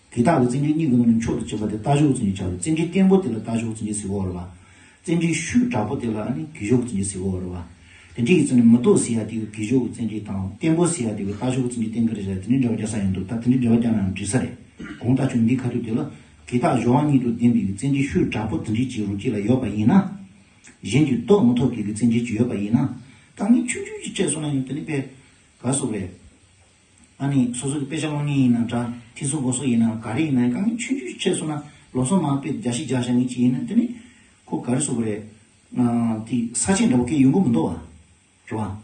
དེ་དག་གི་བརྩོན་འགྲུས་གཉིས་ཀྱི་ནང་ནས་མཆོག་ཏུ་གྱུར་པ་དེ་རྟག་སྦྱོར་གྱི་བརྩོན་འགྲུས་ཆགས་རེད། བརྩོན་འགྲུས་བརྟན་པོ་དེ་ལ་རྟག་སྦྱོར་གྱི་བརྩོན་འགྲུས་ཟེར་གྱི་ཡོད་རེད་བ། བརྩོན་འགྲུས་ཤུགས་དྲག་པོ་དེ་ལ་ཨ་ནི་གུས་སྦྱོར་གྱི་བརྩོན་འགྲུས་ཟེར་གྱི་ཡོད་རེད་བ། དེ་འདྲའི་ཡིན་ཙང་ནི་མི་ལྡོག་ཟེར་ཡ་དེ་གི་གུས་སྦྱོར་གྱི་བརྩོན་འགྲུས་དང་བརྟན་པོ་ཟེར་ཡ་དེ་གི་རྟག་སྦྱོར་གྱི་བརྩོན་འགྲུས་བསྟེན་གྱི་རེད་ཟེར་དེ་འདྲའི་འགྲེལ་པ་རྒྱག་ས་ཡོང་འདུག་ད་དེ་འདྲའི་འགྲེལ་པ་རྒྱག་ན་ཡང་འགྲིག་ས་རེད། གང་ལྟར་ཀྱང་འདིའི་ཁ་ཐུག་དེ་ལ་དེ་དག་སྦྱོར་བ་གཉིས་དང་ལྡན་པའི་བརྩོན་འགྲུས་ཤུགས་དྲག་པོ་དེ་འདྲའི་ཅིག་རང་རྒྱུད་ལ་ཡོད་པ་ཡིན་ན། གཞན་གྱིས་ལྡོག་མི་ཐུབ་མཁན་གྱི་བརྩོན་འགྲུས་ཅིག་ཡོད་པ་ཡིན་ན། དཀའ་ངལ་ཆུང་ཆུང་ཅིག་འཕྲད་སོང་ན་ཡང་དེ་ནི་དཔེ་ག་སོགས་རེད། ཨ་ནི་སོ་སོ་གི་དཔེ་ཆ་སློབ་མཁན་ཡིན་ན་འདྲ། ཐེག་གསུམ་སྒོམ་གསུམ་ཡིན་ན་ག་རེ་ཡིན་ན་དཀའ་ངལ་ཆུང་ཆུང་ཅིག་འཕྲད་སོང་ན་ལམ་སང་མར་དཔེ་རྒྱག་ཤི་རྒྱག་བཞག་མཁན་ཅིག་ཡིན་ན་དེ་ནི་ཁོ་ག་རེ་སོགས་རེད། དེ་ས་ཆེན་འདྲ་བོ་སྐད་ཡོང་གི་མི་འདུག་བ། རེད་བ།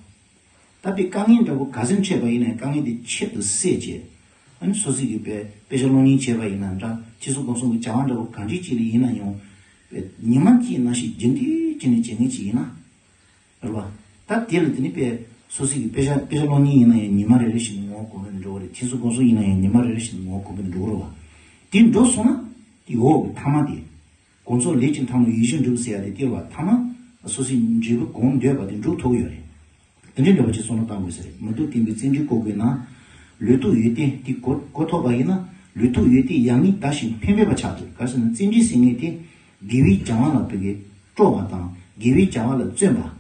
ད་དཔེ་དཀའ་ངལ་འདྲ་བོ་ག་ཚོད་འཕྲད་པ་ཡིན་ན་དཀའ་ངལ་དེ་ཆེད་དུ་བསད་བྱས། ཨ་ནི་སོ་སོ་གིས་དཔེ་དཔེ་ཆ་སློབ་གཉེར་བྱས་པ་ཡིན་ན་འདྲ། ཐེག་གསུམ་སྒོམ་གསུམ་གྱི་བྱ་བ་འདྲ་བོ་གང་འདྲ་ཅིག་ལ་ཡིན་ན་ཡང་། དཔེ་ཉི་མ་གཅིག་ནང་བཞིན་རྒྱུན་མཐུད་བྱས་ནས་བྱེད་མཁན་ཅིག་ཡིན་ན། རེད་བ། ད་དེ་ལ་དེ་ནི་དཔེ་སོ་སོ་གིས་དཔེ་ཆ་དཔེ་ཆ་སློབ་གཉེར་ཡིན་ན་ཡང་ཉི་མ་རེ་རེ་བཞིན་ངོ་བོ་གོང་འཕེལ་དུ་འགྲོ་གི་རེད། ཐེག་གསུམ་སྒོམ་གསུམ་ཡིན་ན་ཡང་ཉི་མ་རེ་རེ་བཞིན་ངོ་བོ་གོང་འཕེལ་དུ་འགྲོ་གི་རེད་བ། དེ་འགྲོ་སོང་ན་དེ་འོག་གི་ཐ་མ་དེ། གང་ཚོགས་ལས་ཀྱི་མཐའ་མ་ཡིད་བཞིན་འགྲུབ་ཟེར་ཡ་དེ་སྟེར་བ་ཐ་མ་སོ་སོའི་འབྲས་བུ་གང་འདོད་པ་དེ་འགྲུབ་ཐུབ་ཡོད་རེད། དེ་འདྲའི་འདྲ་བ་ཅིག་བསམ་བློ་བཏང་དགོས་ས་རེད། མི་ལྡོག་བརྟན་པའི་བརྩོན་འགྲུས་གོ་དགོས་ན། ལུས་རྟོགས་ཡོན་ཏན་དེ་གོ་གོ་ཐུབ་པ་ཡིན་ན་ལུས་རྟོགས་ཡོན་ཏན་ཡང་སྙིང་དག་ཞིང་འཕེལ་འཕེལ་བ་ཆགས་ཐུབ། ག་རེ་ཟེར་ན་བརྩོན་འགྲུས་ཟེར་མཁན་དེ་དགེ་བའི་བྱ་བ་ལ་བོད་ཀྱི་སྤྲོ་བ་དང་དགེ་བའི་བྱ་བ་ལ་བརྩོན་པ།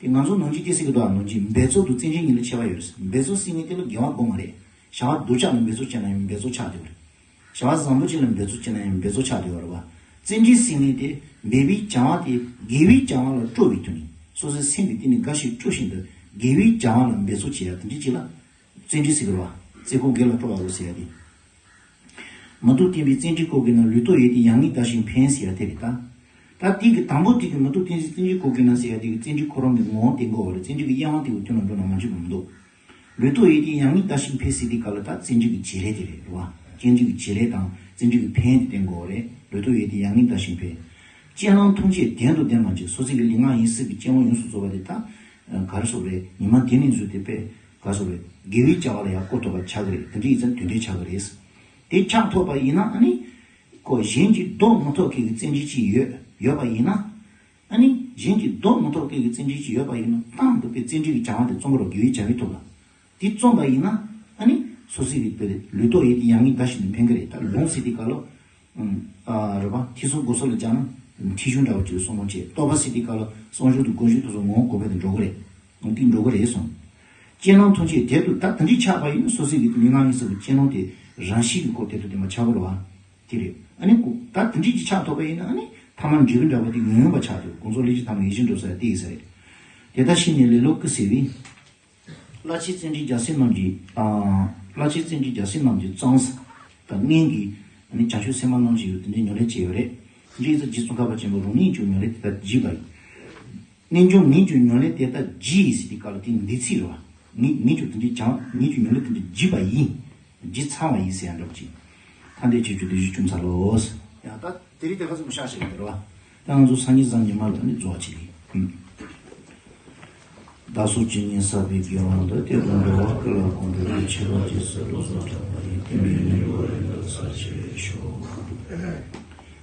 དེ་ང་ཚོ་ནང་ཆོས་སྐད་ཟེར་གི་འདུག་ཨ། ནང་ཆོས་འབད་རྩོལ་དང་བརྩོན་འགྲུས་གཉིས་ལ་ཁྱད་པར་ཡོད་རེད། འབད་རྩོལ་ཟེར་མཁན་དེ་ལ་དགེ་བ་དགོས་མ་རེད། བྱ་བ་སྡུག་ཅག་ལ་འབད་རྩོལ་བྱས་ན་ཡང་འབད་རྩོལ་ཆགས་བསྡད་པ་རེད། བྱ་བ་བཟང་པོ་ཅིག་ལ་འབད་རྩོལ་བྱས་ན་ཡང་འབད་རྩོལ་ཆགས་བསྡད་པ་རེད་བ། བརྩོན་འགྲུས་ཟེར་མཁན་དེ་འབད་པའི་བྱ་བ་དེ་དགེ་བའི་བྱ་བ་ལ་སྤྲོ་བའི་དོན་ནི། སོ་སོའི་སེམས་དེ་དེ་ནི་དགའ་ཞིང་སྤྲོ་བཞིན་དུ་དགེ་བའི་བྱ་བ་ལ་འབད་རྩོལ་བྱེད་ཡ་དེ་འདྲ་ཅིག་ལ་བརྩོན་འགྲུས་ཟེར་གི་རེད་བ། རྩེ་ཁོག་དགེ་ལ་སྤྲོ་བ་རོ་ཟེར་ཡ་དེ། མི་ལྡོག་བརྟན་པའི་བརྩོན་འགྲུས་གོ་དགོས་ན་ལུས་རྟོགས་ཡོན་ཏན་ཡང་སྙིང་དག་ཞིང་འཕེལ་ཟེར་ཡ་དེ་རེད་ད། ད་དེ་གི་དང་པོ་དེ་གི་མི་ལྡོག་བརྟན་པའི་བརྩོན་འགྲུས་གོ་དགོས་ན་ཟེར་ཡ་དེ་གི་བརྩོན་འགྲུས་ཁོ་རང་གི་ངོ་བོ་བསྟན་དགོས་པ་རེད། བརྩོན་འགྲུས་ཀྱི་དབྱེ་བ་དེ་གི་དོན་ལ་འགྲོ་ན་མ་འཇིགས་པ་མི་འདུག་ལུས་རྟོགས་ཡོན་ཏན་ཡང་སྙིང་དག་ཞིང་འཕེལ་ཟེར་དེ་ག་ལ་ད་བརྩོན་འགྲུས་ཀྱི་བྱེད་ལས་དེ་རེད་རེད་བ། བརྩོན་འགྲུས་ཀྱི་བྱེད་ལས་དང་བརྩོན་འགྲུས་ཀྱི་ཕན་དེ་བསྟན་དགོས་པ་རེད། ལུས་རྟོགས་ཡོན་ཏན་ཡང་སྙིང་དག་ཞིང་འཕེལ། རྐྱེན་ལམ་ཐམས་ཅད་དོན་དུ་ལྡན་པར་འགྱུར། སོ་སོ་གི་ལུས་ངག་ཡིད་གསུམ་གྱི་རྐྱེན་ལམ་ཡོངས་སུ་རྫོགས་པ་དེ་ད། ག་རེ་ཟེར་དགོས་རེད། ཉི་མ་དེ་ནས་བཟུང་སྟེ་དཔེ་ག་རེ་ཟེར་དགོས་རེད། དགེ་བའི་བྱ་བ་ལ་ཡང་བཀོལ་ཐུབ་པ་ཆགས་ཀྱི་རེད། དེ་འདྲ་ཡིན་ཙང་དོན་འབྲས་ཆགས་ཀྱི་རེད། དེ་ཆགས་ཐུབ་པ་ཡིན་ན་ཨ་ནི། ཁོ་གཞན་གྱིས་ལྡོག་མི་ཐུབ་མཁན་གྱི་བརྩོན་འགྲུས་ཅིག་ཡོད་ཡོད་པ་ཡིན་ན། ཨ་ནི་གཞན་གྱིས་ལྡོག་མི་ཐུབ་མཁན་གྱི་བརྩོན་འགྲུས་ཅིག་ཡོད་པ་ཡིན་ན་དང་དུ་དཔེ་བརྩོན་འགྲུས་ཀྱི་བྱ་བ་དེ་རྩོམ་གྱི་རོགས། དགེ་བའི་བྱ་བའི་ཐོག་ལ། དེ་རྩོམ་པ་ཡིན་ན་ཨ་ནི་སོ་སོའི་རིག་པའི་ལུས་རྟོགས་ཡོན་ཏན་ཡང་སྙིང་དག་ཞིང་འཕེལ་གྱི་རེད། ད་ལུང་ཟེར་དེ་ག་ལ། ཨ་རེད་པ། ཐེག་གསུམ་སྒོམ་གསུམ་ལ་སྦྱར་ན་ཁྲིད་གཞུང་འདྲ་བོ་ཅིག་གསུང་རོགས་བྱེད། རྟོགས་པ་ཟེར་དེ་ག་ལ་གསང་གཞུང་དང་སྒོམ་གཞུང་དེ་ཚོ་ངོ་བོ་གོང་འཕེལ་དུ་འགྲོ་གི་རེད། ངོ་དེ་འགྲོ་གི་རེད་གསུངས། རྐྱེན་ལམ་ཐམས་ཅད་དོན་དུ་ད་དེ་འདྲའི་ཆགས་པ་ཡིན་ན་སོ་སོའི་གི་ལུས་ངག་ཡིད་གསུམ་གྱི་རྐྱེན་ལམ་དེ་རང་བཞིན་གྱི་སྐོར་དེ་དུ་དེ་མ་ཆགས་པ་རེད་བ། དེ་རེད། ཨ་ནི་ད་དེ་འདྲའི་ཅིག་ཆགས་ཐུབ་པ་ཡིན་ན་ཨ་ནི་ ཐ་མར་འཇུག་གི་འདྲ་བ་དེ་ཡོང་ཡོང་བ་ཆགས་ཏེ་ཀུན་རྫོབ་ལས་ཀྱི་ཐ་མ་ཡིད་བཞིན་འགྲུབ་ས་ཡ་དེ་ཡིན་ས་རེད། དེ་ལྟར་ཤེས་ནས་ལེ་ལོ་ཀུན་སེལ་བས། བླ་ཆེན་བརྩོན་འགྲུས་རྒྱལ་སྲས་རྣམས་ཀྱི་དང་། བླ་ཆེན་བརྩོན་འགྲུས་རྒྱལ་སྲས་རྣམས་ཀྱི་གཙང་སེལ་དང་སྔོན་གྱི་ནི་བྱང་ཆུབ་སེམས་དཔའ་རྣམས་ཀྱིས་ཡང་དེ་འདྲའི་ཉམས་ལེན་བྱས་ཡོད་རེད། འདི་ཡི་ཚེ་རྗེ་ཙོང་ཁ་པ་ཆེན་པོ་རང་ཉིད་ཀྱང་ཉམས་ལེན་དེ་ལྟར་བགྱིས་པ་ཡིན། རྣལ་འབྱོར་ངས་ཀྱང་ཉམས་ལེན་དེ་ལྟར་བགྱིས་ཟེར་དུས་སྐབས་ལ་དེ་འདས་ཚིག་རེད་བ། ངས་ངས་ཀྱང་དེ་འདྲའི་བྱང་ངས་ཀྱང་ཉམས་ལེན་དེ་འདྲ་བགྱིས་པ་ཡིན། བགྱིས་ཚར་བ་ཡིན་ཟེར་ཡ་འདྲ་པོ་ཅིག་ཐ་དད་ཆོས་ཀྱི་བསྡུས་གཞི་བཅུ་མཚར་ལོ། ཡང་ད་དེ་རིང་དེ་ག་ཙམ་བཤད་བྱས་ཡོད་རེད་བ། ད་ང་ཚོ་སང་ཉིན་གཟའ་ཉི་མ་ལ་ནི་རྫོགས་བྱེད་ཀྱི། བདག་སོགས་ཇི་སྙེད་བསགས་པའི་དགེ་བ་འདི། དེ་དག་འགྲོ་བ་ཀུན་ལ་གང་འགྲོ་བའི་ཕྱིར་རོ། རྗེས་སུ་བསླབ་སོགས་གྲགས་པ་ཡི། བསྟན་པའི་སྙིང་པོ་རིང་དུ་གསལ་བྱེད་ཤོག་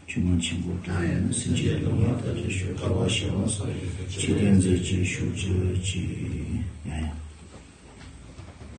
ཆོས་མང་ཆེན་པོ་དང་ཡང་ན་སེམས་ཅན་སྡུག་བསྔལ་དག་ཀྱང་ཞི་བར་བྱེད་པ་སོགས་ཆོས་སྟོན་མཛད་ཅིང་ཤོག་ཅིག་ཡང་ཡང་